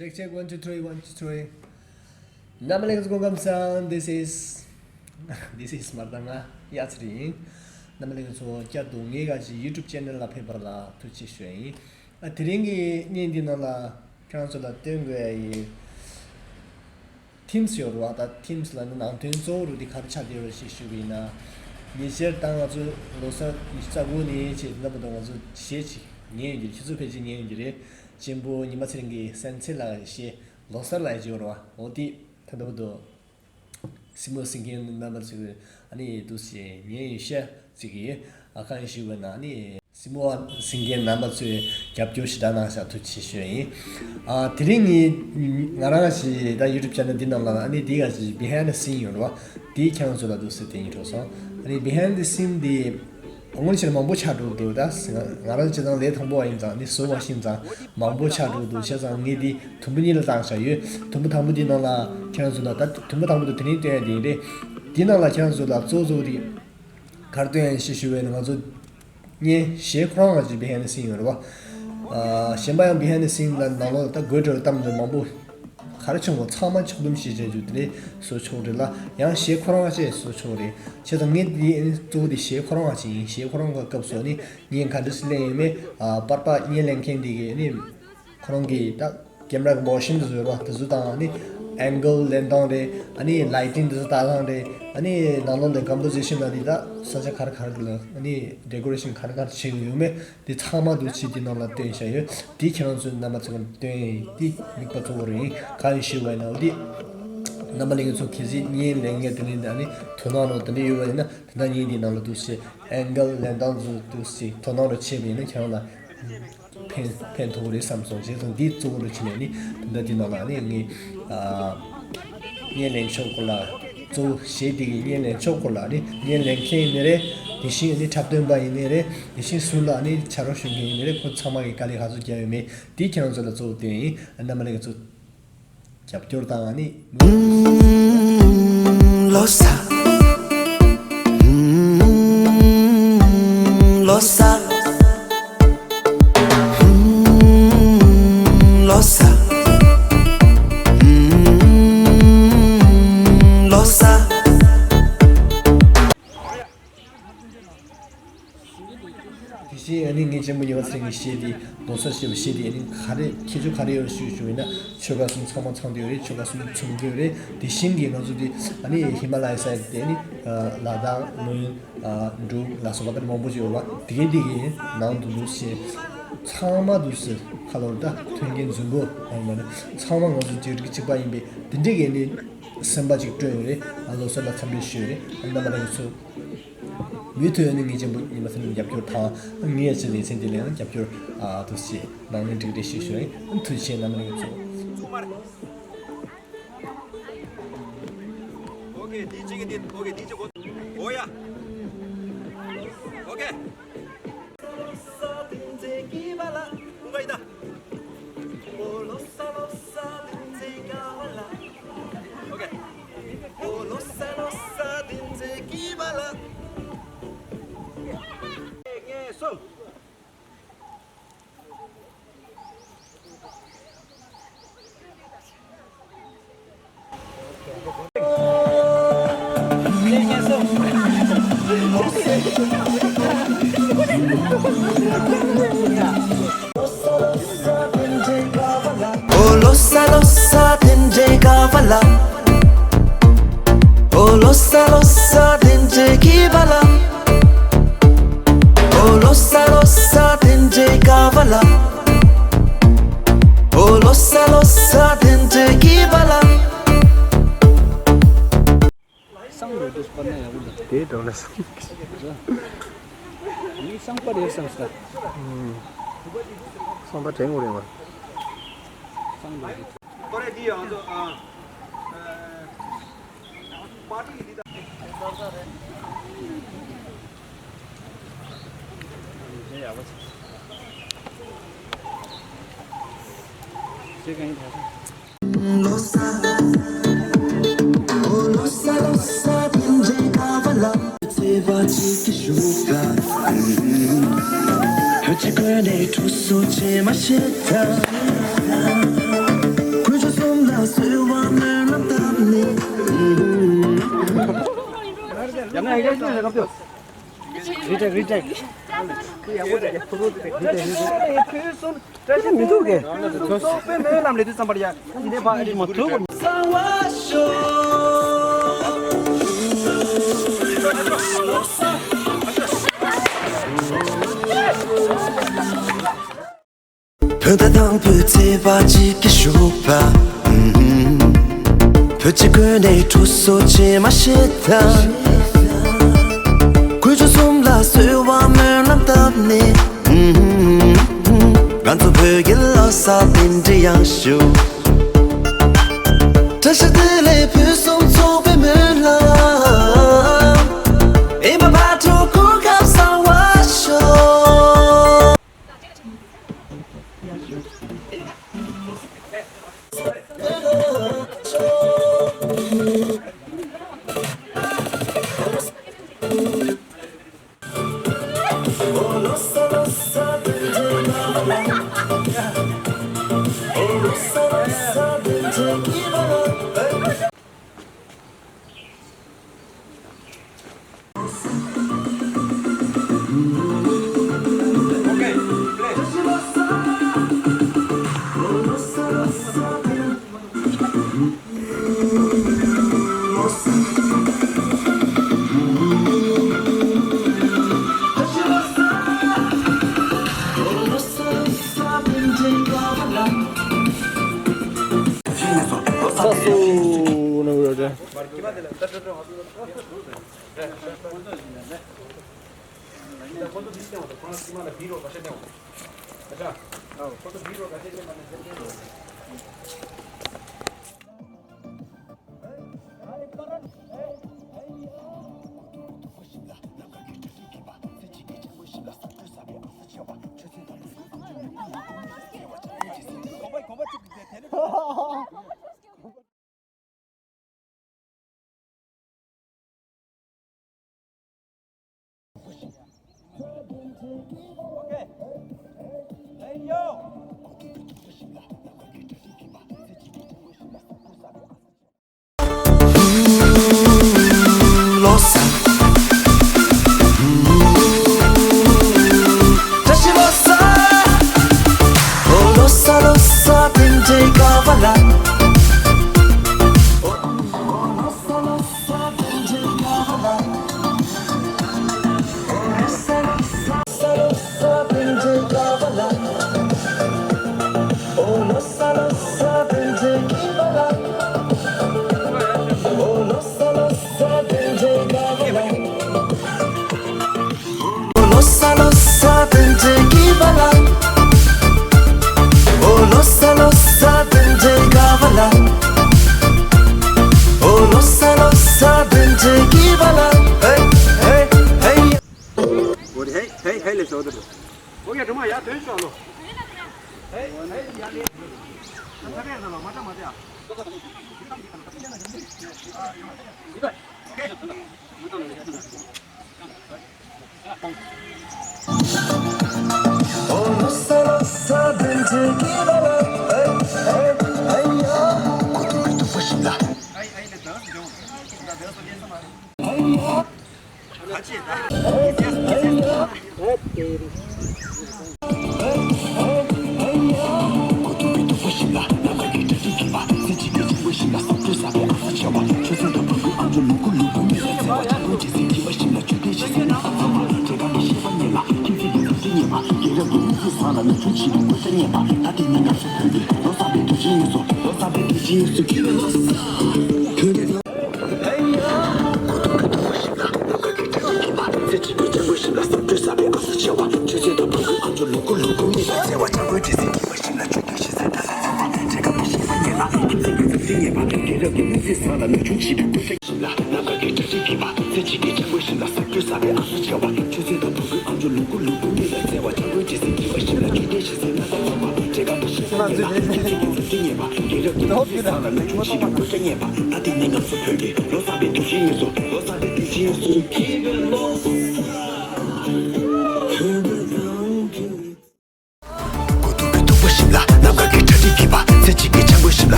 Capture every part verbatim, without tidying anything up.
Check, check, one, two, three, one, two, three. རྣམ་པ་ལྷན་རྒྱས་སྐུ་ཁམས་བཟང་། This is this is མར་དང་ང་ཡ་ཚ་རི་ཡིན། རྣམ་པ་ལྷན་རྒྱས་ཚོ་བསྐྱར་དུ་ངའི་ག་ཅིག་YouTube channel ལ་ཕེབས་པར་ལ་ཐུགས་རྗེ་ཆེ་ཞུ་ཡ་ཡིན། ཨ་དེ་རིང་གི་བརྙན་འདི་ནང་ལ་ཁྱེད་རང་ཚོ་ལ་སྟོན་དགོས་ཡ་ཡི་Themes ཡོད་རེད་བ། ད་Themes ལ་ནི་ནང་དོན་གཙོ་བོ་རུ་དེ་ག་རེ་ཆགས་བསྡད་ཡོད་རེད་ཅེས་ཞུས་པ་ཡིན་ན། ཉེ་ཆར་ད་ང་ཚོ་ལོ་གསར་ཉི་ཤུ་རྩ་དགུ་ནས་བྱས་ད་ལྟ་བར་དུ་ང་ཚོ་གཞས་ཅིག་ཉན་ཡོང་གི་རེད། ཁྱེད་ཚོ་ཕལ་ཆེར་ཉན་ཡོང་གི་རེད། གཅེན་པོ་ཉི་མ་ཚེ་རིང་གི་སན་ཚེ་ལགས་ཀྱི་གཞས་ལོ་གསར་ལ་ཡ་ཅིག་ཡོད་རེད་བ། འོ་དེ་ད་ལྟ་བར་དུ་སྲིན་མོ་སེང་གེ་རྣམ་པ་ཚོས་ཨ་ནི་འདུག་སེ་ཉན་ཡོད་ཤག་ཅིག་གིས་ཨ་གང་ཞུས་པ་ན་ཨ་ནི། སྲིན་མོ་སེང་གེ་རྣམ་པ་ཚོས་རྒྱབ་སྐྱོར་ཞེ་དྲག་གནང་ཤག་ཐུགས་རྗེ་ཆེ་ཞུ་ཡ་ཡིན། ཨ་དེ་རིང་ངས་ང་རང་གི་ད་YouTube channel འདི་ནང་ལ་ཨ་ནི་འདི་ག་ཅིག་behind the scene ཡོད་རེད་བ། འདི་ཁྱེད་རང་ཚོ་ལ་འདུག་སེ་སྟོན་གྱི་འགྲོ་སོང་། ཨ་ནི་behind the scene འདི་དངོས་གནས་བྱས་ན་མང་པོ་ཆགས་འགྲོ་གི་འདུག་ད་ང་རང་སྤྱིར་བཏང་ལས་དང་པོ་བ་ཡིན་ཙང་ནི་བཟོ་བ་ཤེས་ཙང་མང་པོ་ཆགས་འགྲོ་གི་འདུག་བྱས་ཙང་ངས་འདི་དུམ་བུ་གཉིས་ལ་བཏང་བཞག་ཡོད། དུམ་བུ་དང་པོ་འདི་ནང་ལ་ཁྱེད་རང་ཚོ་ལ་ད་དུམ་བུ་དང་པོ་དེ་དེ་རིང་སྟོན་ཡ་འདི་ཡིན་རེད། འདི་ནང་ལ་ཁྱེད་རང་ཚོ་ལ་གཙོ་བོ་གཙོ་བོ་དེ་ག་རེ་སྟོན་ཡ་ཡིན་ཞེས་ཞུས་པ་ཡིན་ན། ང་ཚོ་བརྙན་གཞས་ཁོ་རང་ལ་ཅིག་behind the scene ཡོད་རེད་བ། ཨ་གཞན་པ་ཡང་behind the scene ལ་ནང་ལོགས་ལ་ད་དགོད་བྲོ་བཏང་འདི་མང་པོ་ག་རེ་བྱུང་བ་ཚང་མ་ཕྱོགས་བསྡོམས་ཞིག་བྱས་རྒྱུ་དེ་ནས་བཟོ་ཆོག་རེད་ལ། ཡང་གཞས་ཁོ་རང་ཅིག་བཟོ་ཆོག་རེད། བྱས་ཙང་ངས་འདི་ཨ་ནི་གཙོ་བོ་དེ་གཞས་ཁོ་རང་ཅིག་ཡིན། གཞས་ཁོ་རང་གི་སྐབས་སུ་ཨ་ནི་བརྙན་ག་འདྲ་ཞིག་ལེན་ཡོད་མེད། ཨ་པར་པ་བརྙན་ལེན་མཁན་འདི་གིས་ཨ་ནི་ཁོ་རང་གིས་ད་camera གི་motion དེ་ཚོ་ཡོད་རེད་བ། དེ་ཚོ་དང་ཨ་ནི་angle ལེན་སྟངས་རེད། ཨ་ནི་lighting དེ་ཚོ་ལྟ་སྟངས་རེད། ཨ་ནི་ནང་ལོགས་ལ་composition ལ་ནི་ད་ས་ཆ་ག་རེ་ག་རེ་ལ་ཨ་ནི་decoration ག་རེ་ག་རེ་བྱས་ཡོད་མེད་དེ་ཚང་མ་འདུག་སེ་དེ་ནང་ལ་སྟོན་བཞག་ཡོད། དེ་ཁྱེད་རང་ཚོའི་རྣམ་པ་ཚོ་ལ་སྟོན་ཡ་དེ་དམིགས་པ་གཙོ་བོ་རེད། གང་ཡིན་ཞུས་པ་ཡིན་ན་འོ་དེ་རྣམ་པ་ལྷན་རྒྱས་ཚོ་གལ་སྲིད་བརྙན་ལེན་མཁན་དེ་ནི་ཨ་ནི་དོ་སྣང་རོགས་དེ་འདྲ་ཡོད་པ་ཡིན་ན་དེ་འདྲ་བརྙན་དེ་ནང་ལ་འདུག་སེ་angle ལེན་སྟངས་ཚོ་འདུག་སེ་དོ་སྣང་རོགས་བྱས་པ་ཡིན་ན་ཁྱེད་རང་ལ་ཕན་ཕན་ཐོགས་རེད་བསམ་སོང་། བྱས་ཙང་འདི་གཙོ་བོ་རུ་བྱས་ནས་ནི་དེ་འདྲ་འདི་ནང་ལ་ནི་ངས་ཨ་བརྙན་ལེན་ཕྱོགས་སྐོར་ལ་གཙོ་བོ་གཞས་འདི་གི་བརྙན་ལེན་ཕྱོགས་སྐོར་ལ་ནི་བརྙན་ལེན་མཁན་ཡིན་ནི་རེད། དེ་བཞིན་ནི་འཁྲབ་སྟོན་པ་ཡིན་ནི་རེད། དེ་བཞིན་ཟུར་ལ་ནི་ཕྱག་རོགས་ཞུ་མཁན་ཡིན་ནི་རེད། ཁོ་ཚང་མ་གི་དཀའ་ལས་ག་ཚོད་བརྒྱབ་ཡོད་མེད་དེ་ཁྱེད་རང་ཚོ་ལ་གཙོ་བོ་བསྟན་ཡིན། རྣམ་པ་ལྷན་རྒྱས་ཚོ། རྒྱབ་སྐྱོར་དང་ནི། ལོ་གསར། ལོ་གསར། ལོ་གསར། ལོ་གསར། དེ་བཞིན་ཨ་ནི་ངའི་གཅེན་པོ་ཉི་མ་ཚེ་རིང་གི་གཞས་དེ་ལོ་གསར་ཞེས་པ་གཞས་དེ་ཨ་ནི་ག་རེ་ཁྱད་ཆོས་ག་རེ་ཡོད་ཞུས་ཞུས་ཡིན་ན་ཆོལ་ཁ་གསུམ་ཚང་མ་ཚང་བསྡད་ཡོད་རེད། ཆོལ་ཁ་གསུམ་ཚང་བསྡད་ཡོད་རེད། དེ་བཞིན་གྱི་ང་ཚོ་དེ་ཨ་ནི་ཧི་མ་ལ་ཡའི་ས་ཡ་དེ་ཨ་ནི་ལ་དྭགས་མོན་འབྲུག་ལ་སོགས་པ་དེ་མང་པོ་ཅིག་ཡོད་པ་དེ་གའི་དེ་གའི་ནང་དུ་འདུག་སེ་ཚང་མ་འདུག་སེ་ཁ་ལོར་ད་མཐུན་རྐྱེན་རྫུན་པོ་ཡང་མ་རེད། ཚང་མ་ང་ཚོ་གཅིག་རིགས་གཅིག་པ་ཡིན་པས་དེ་འདྲའི་གི་ཨ་ནི་སེམས་པ་ཅིག་སྤྲོད་ཡོད་རེད། ཨ་ལོ་གསར་ལ་འཚམས་འདྲི་ཞུས་ཡོད་རེད། ཨ་ནི་རྣམ་པ་ལྷན་རྒྱས་ཚོ། མུ་མཐུད་ནས་ངའི་གཅེན་པོ་ཉི་མ་ཚེ་རིང་རྒྱབ་སྐྱོར་དང་ངའི་ཅི་ལེ་ཚན་འདི་ལ་ཡང་རྒྱབ་སྐྱོར་ཨ་འདུག་སེ་གནང་ན་འགྲིག་རེད་ཞེས་ཞུ་ཡིན། ཐུགས་རྗེ་ཆེ་རྣམ་པ་ལྷན་རྒྱས་ཚོ། ཨོ་ཁེ། དེ་གཅིག་གི་དེ་ཨོ་ཁེ། དེ་གཅིག་གོ། ཨོ་ཡ། ཨོ་ཁེ། སང་ལོ་དུས་པར་ན་ཡག་པོ་འདུག་དེའི་དོན་ལ་སང་། ངས་སང་པར་ཡོད་བསམ་སྐད། སང་པར་དྲན་དགོས་རེད་མ། སང་ལོ་དུས། རི་ཊེག་རི་ཊེག་བཀྲ་ཤིས་མི་འདུག་གས། ཚོགས་པའི་སྨོན་ལམ་ལས་དུས་བསམ་པར་ཡ། འདི་ནས་ཕ་ཨེ་མ་ཐུག་བོད་ཟླ་དང་པོའི་ཚེས་པ་གཅིག་གི་ཞོགས་པ། བོད་ཀྱི་ཀུན་ནས་གྲོས་སོ་ཆེ་མ་ཤེས་ད། དགུ་བཅུ་གསུམ་ལ་གསོལ་བ་སྨོན་ལམ་བཏབ་ནས། ང་ཚོ་བོད་ཀྱི་ལོ་གསར་རྟེན་འབྲེལ་ཡང་ཞུ། བཀྲ་ཤིས་བདེ་ལེགས་ཕུན་སུམ་ཚོགས་པའི་སྨོན་ལམ། ཨེ་མ་བ་ཕྲུག་གོ་སྐབས་བཟང་བ་ཤོག།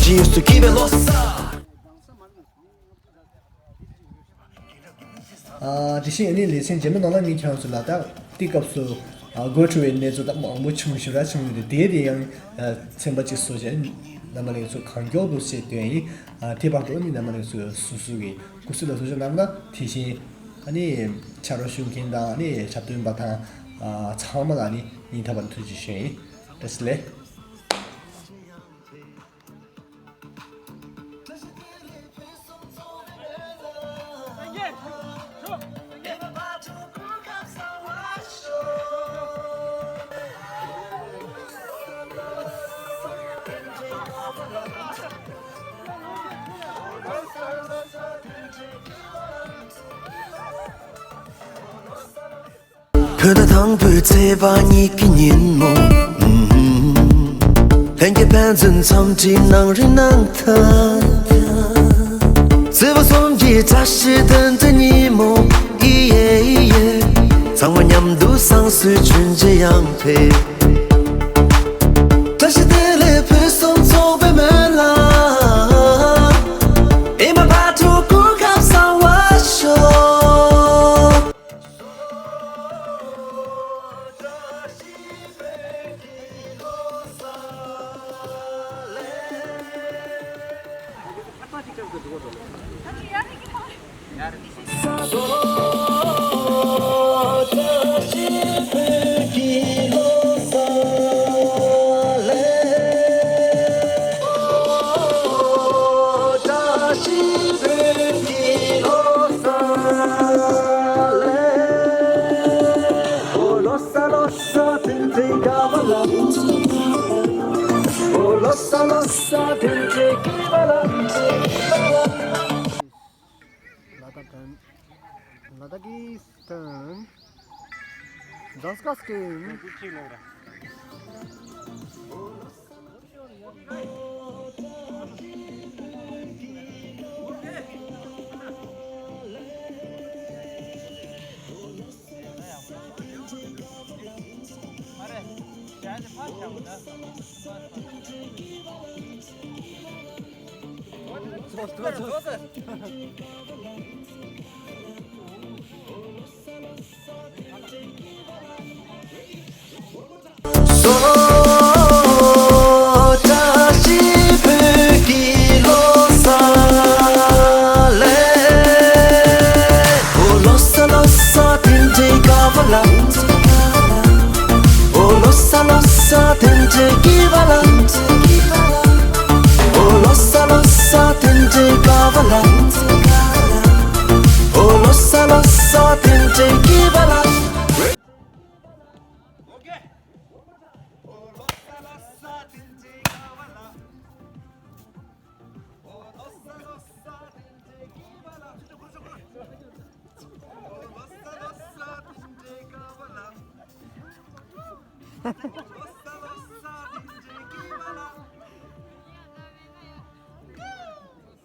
Used to keep it lost. ཨ། དེ་བཞིན་ཨ་ནི་ལེ་ཚན་རྗེས་མའི་ནང་ལ་ངས་ཁྱེད་རང་ཚོ་ལ་ད་དེའི་སྐབས་སུ་ཨ། དགོད་བྲོ་བའི་གནས་ཚུལ་ད་མང་པོ་བྱུང་ཞེ་དྲག་བྱུང་ཡོད་དེ། དེ་དེ་ཡང་ཨ། ཚན་པ་གཅིག་བཟོ་བྱས་རྣམ་པ་ལྷན་རྒྱས་ཚོ་གང་མགྱོགས་དུ་ཞེས་འདོན་ཡིན། ཨ། དེ་བར་དུ་ཨ་ནི་རྣམ་པ་ལྷན་རྒྱས་ཚོས་སོ་སོ་གི་སྐུ་སྲོག་ལ་བཟོ་བྱ་རྣམས་ལ། དེ་བཞིན་ཨ་ནི་ཕྱག་རོགས་ཞུ་མཁན་དང་ཨ་ནི་ཞབས་བརྟན་པ་དང་ཨ། ཚང་མ་ལ་ཨ་ནི་སྙིང་ཐག་པ་ནས་ཐུགས་རྗེ་ཆེ་ཞུ་ཡིན། བཀྲ་ཤིས་བདེ་ལེགས། བོད་ཟླ་དང་པོའི་ཚེས་པ་གཉིས་ཀྱི་ཉིན་མོ། ལྷན་རྒྱས་ཕན་ཚུན་འཚམས་འདྲིའི་ནང་རིག་གནང་ཐལ། བརྩེ་བ་གསུམ་གྱི་བཀྲ་ཤིས་རྟེན་འབྲེལ་ཉིན་མོ། ཨི་ཡེ་ཨི་ཡེ། ཚང་མ་མཉམ་དུ་བསང་གསོལ་མཆོད་མཇལ་ཡང་ཕེབས། བཀྲ་ཤིས་བདེ་ལེགས་ཕུན་སུམ་ཚོགས་པའི་སྨོན་ལམ། ཨེ་མ་བ་ཕྲུག་གོ་སྐབས་བཟང་བ་ཤོག། Ladakhstan, Ladakhstan, Dagestan. བཀྲ་ཤིས་བོད་ཀྱི་ལོ་གསར་ལེགས། ཨོ་ལོ་སཱ་ལོ་སཱ་དེ་འདྲའི་དགའ་བ་ལ། ཨོ་ལོ་སཱ་ལོ་སཱ་དེ་འདྲའི་སྐྱིད་པ་ལ། ཨོ་ལོ་སཱ་ལོ་སཱ་དེ་འདྲའི་དགའ་བ་ལ། ཨོ་ལོ་སཱ་ལོ་སཱ་དེ་འདྲའི་སྐྱིད་པ་ལ།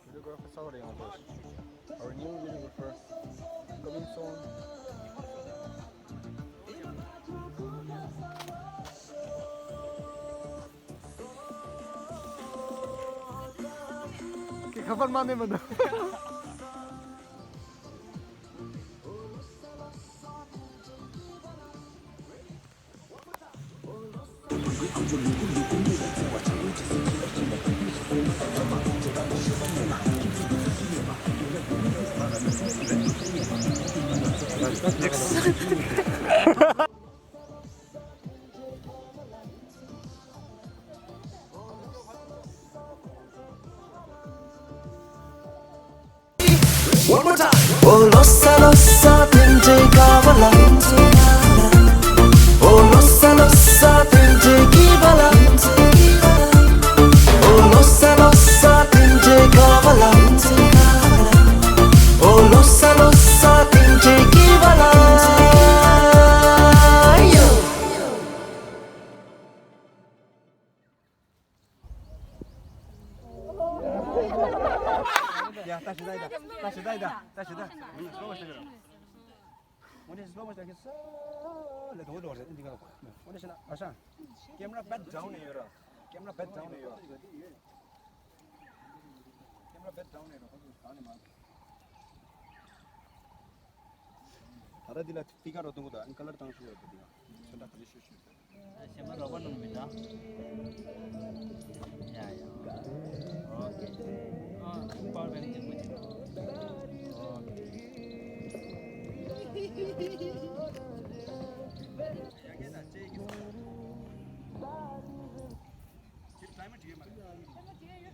Videographer Saureng Adosh. Our new videographer coming soon. ཁ་པར་མ་ནས་མི་འདུག One more time. ཨོ་ལོ་སཱ་ལོ་སཱ་དེ་འདྲའི་དགའ་བ་ལ། ཨོ་ལོ་སཱ་ལོ་སཱ་དེ་འདྲའི་སྐྱིད་པ་ལ། ཨོ་ལོ་སཱ་ལོ་སཱ་དེ་འདྲའི་དགའ་བ་ལ། ཨོ་ལོ་སཱ་ལོ་སཱ་དེ་འདྲའི་སྐྱིད་པ་ལ། ཡོ། ཡ། ད་ཞེ་དྲག་ཡིན་ད། ད་ཞེ་དྲག་ཡིན་ད། ད་ཞེ་དྲག་སློ་མོ་ཤོན་ལ་དོ་དོ་རེད། འདི་ག་འོ་ན་ཤེ་ན། ཨ་ཤང་། camera back down ནས་ཡོད་ར། camera back down ནས་ཡོད། ད་ར་འདི་ལ་ཏི་ཀ་རོ་གཏོང་གོ་ད་ཨན་ཀ་ལར་བཏང་ཤོག་ཡོད་པ་འདི་ལ་ཚོན་ཁྲ་ག་ལེ་ཤོད་ཤོད། ཞེ་མ་རོ་པ་ནང་མི་འདྲ། ཡ་ཡ། ཨོ་ཁེ། ཨ་པར་བེན་ཅིག་པུ་ཅིག། ཨོ་ཁེ། ཁྱེད་ཀླད་མེད་བྲིས་མ་རེད། ཡ་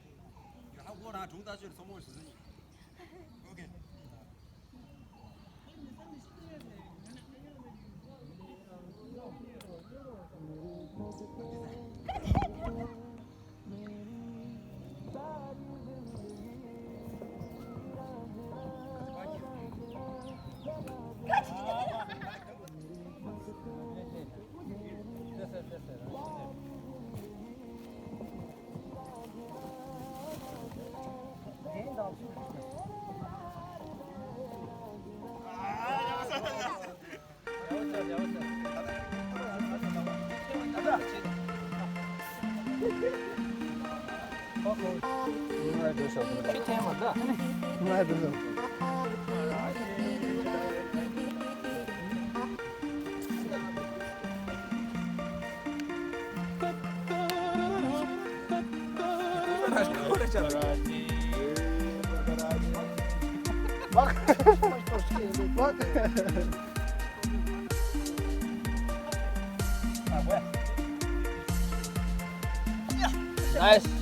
ཧ་གོ་རང་དྲུང་ད་ཤོད་སོ་མོ་ཞུ་ཟིན། ཨོ་ཁེ། Nice.